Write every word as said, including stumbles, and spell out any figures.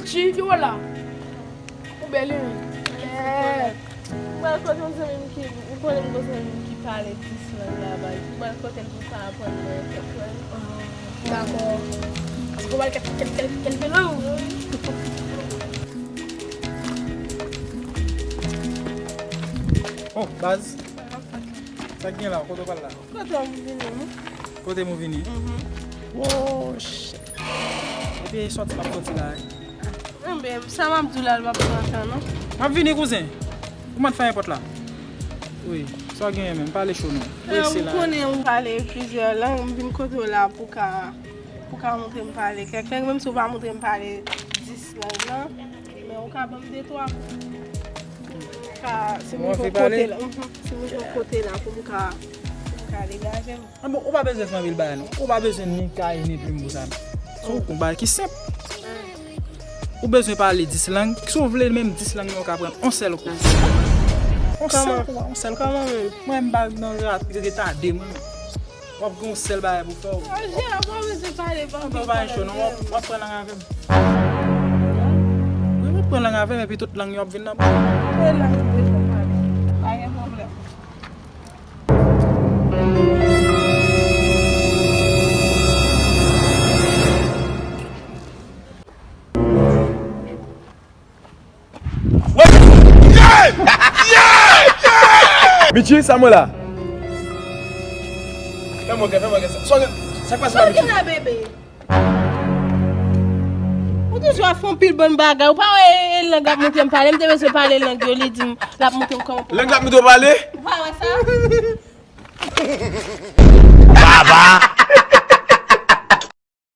Chi ki w la? Ou bèl wi. Lè. Mwen kote yon zanmi m ki, ou konnen m gen zanmi m ki pale dis lang la baz. Mwen kote l pou ka aprann mwen kèk lang. Dakò. Paske w pral kèk kèk kèk kèk kèk lang. Oh, baz. Sa k gen la? Kote w pral la? Kote m vini, wi. Kote m vini? Mhm. Wosh. Epi sòti m ap sòti la. Enben, sa m ap di w la, l p ap pran tan, non. M ap vini, kouzen. Ou mèt fèmen pòt la. Wi, sa w genyen menm, pale cho non. Prese la. M konnen ou pale plizyè lang, m vin kote w la pou ka, pou ka montre m pale kèk lang, menm si w pa montre m pale dis lang nan, men ou ka ban m de twa kou. Ka, si m rive yon kote la, mhm, si m rive yon kote la pou m ka, pou m ka degaje m. Ah bon, ou pa bezwen fè anpil bagay non. Ou pa bezwen ni kay, ni plim pou sa non. Se yon bagay ki senp. Ou bezwen pale dis lang. Si w vle menm dis lang nan, ou ka aprann yon sèl kou. Yon sèl kou, yon sèl kou. Kòman menm? Mwen, m pa nan rat, retade mwen. W ap gen yon sèl bagay pou fè w. Ah, Jera, mwen bezwen pale, pa anpil pale. Ou pa cho non, w ap, w ap pran lang avè m. Wi, w ap pran lang avè m, epi tout lang yo ap vin nan bouch ou. Pran lang yo bezwen pale. Pa gen pwoblèm. Mitchy, sa mwen la. Fè mwen kè, fè mwen kè. Sa, sa, sa k pase la, Mitchy? Sa gen la, bebe? Ou toujou ap fè yon pil bann bagay. Ou pa wè e, e, lang ap montre m pale. M te bezwen pale lang yo, li di m, l ap montre m kòman pou. Lang ap montre w pale? Ou pa wè sa? Baba!